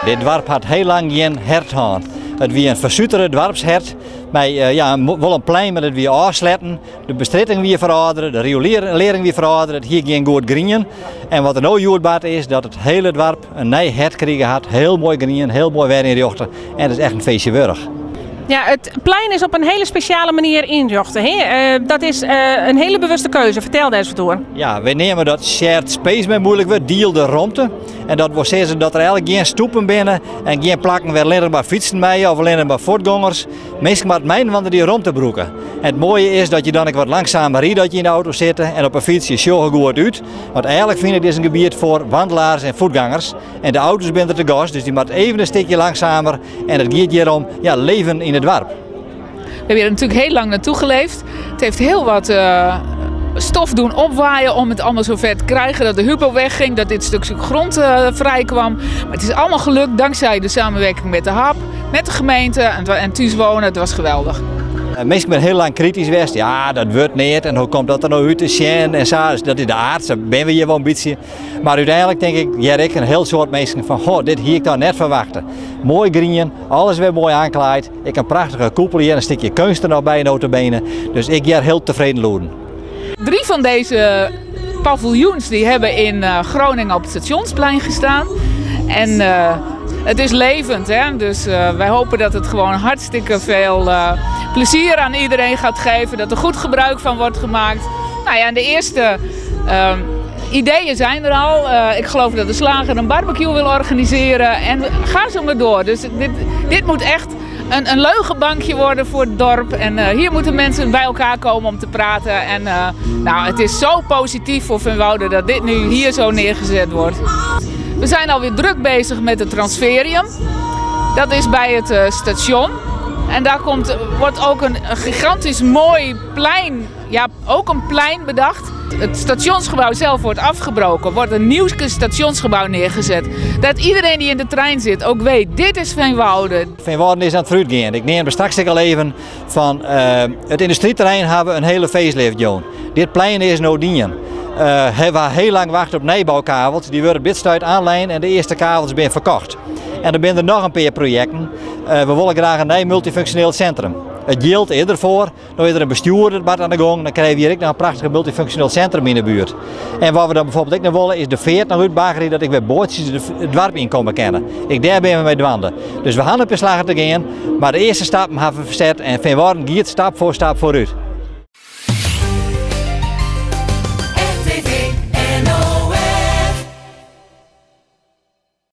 Dit doarp hat hiel lang gjin hert hân. It wie in fersutere doarpshert mei ja, wol in plein, mar it wie ôfsletten. De bestrjitting wie ferâldere, de riolearring wie ferâldere, it hie gjin goed grien. En wat der no hjoed bard is dat it hiele doarp in nij hert krige hat, hiel moai grien, hiel moai wer ynrjochte en it is echt in feestje wurdich. Ja, it plein is op in hiele spesjale manier ynrjochte. Hè? Dat is in hiele bewuste keuze. Fertel dêr ris wat oer. Ja, wy neame dat shared space mei moeilik wurd, dielde romte. En dat wol sizze dat der eigentlik gjin stoepen binne en gjin plakken wêr allinnich mar fytsen meie of allinnich mar fuotgongers. Minsken moatte mei-inoar dy romte brûke. En it moaie is dat je dan ek wat langsamer ride as je yn de auto sitte en op 'e fyts, je sjogge goed út. Want eigentlik fyn ik dit in gebiet foar wandelaars en fuotgangers. En de auto's binne der te gast, dus dy moatte even in stikje langsamer. En it giet hjir om ja, leven yn it doarp. We hebben hier natuurlijk heel lang naartoe geleefd. Het heeft heel wat stof doen opwaaien om het allemaal zover te krijgen dat de Hubo wegging, dat dit stukje grond vrij kwam. Maar het is allemaal gelukt dankzij de samenwerking met de HAP, met de gemeente en Thús Wonen. Het was geweldig. Minsken binne hiel lang kritysk west. Ja, dat wurdt neat en hoe komt dat der no út te sjen en sa. Dus dat is de aard, sa binne we hjir wol in bytsje. Mar úteinlik tink ik, hear ik in hiel soad minsken fan, goh, dit hie ik dan net ferwachte. Moai grien, alles wer moai oanklaaid. Ek in prachtige koepel hjir, in stikje keunst der noch by nota bene. Dus ik hear hiel tefreden lûden. Drie van deze paviljoens die hebben in Groningen op het stationsplein gestaan. En het is levend, hè? Dus wij hopen dat het gewoon hartstikke veel plezier aan iedereen gaat geven. Dat er goed gebruik van wordt gemaakt. Nou ja, en de eerste ideeën zijn er al. Ik geloof dat de slager een barbecue wil organiseren. En ga zo maar door. Dus dit moet echt een leugenbankje worden voor het dorp. En hier moeten mensen bij elkaar komen om te praten. En nou, het is zo positief voor Veenwouden dat dit nu hier zo neergezet wordt. We zijn alweer druk bezig met het transferium. Dat is bij het station. En daar wordt ook een gigantisch mooi plein, ja, ook een plein bedacht. Het stationsgebouw zelf wordt afgebroken, wordt een nieuw stationsgebouw neergezet. Dat iedereen die in de trein zit ook weet, dit is Veenwouden. Veenwouden is aan het vooruitgaan. Ik neem er straks al even van het industrieterrein hebben we een hele facelift, Joon. Dit plein is no dien. We hebben heel lang wacht op nijbouwkavels. Die worden dit stuit aanlijn en de eerste kavels zijn verkocht. En er zijn er nog een paar projecten. We willen graag een nieuw multifunctioneel centrum. Het jild is ervoor. Nu is er een bestuurder wat aan de gang. Dan krijgen we hier ook nog een prachtig multifunctioneel centrum in de buurt. En wat we dan bijvoorbeeld ook nog willen is de veert nog uitbaggeren dat ik weer bootjes het dorp in komen kennen. Ik daar ben we mee dwanden. Dus we gaan op de slager te gaan, maar de eerste stappen hebben we verzet en Veenwouden gaat stap voor stap vooruit.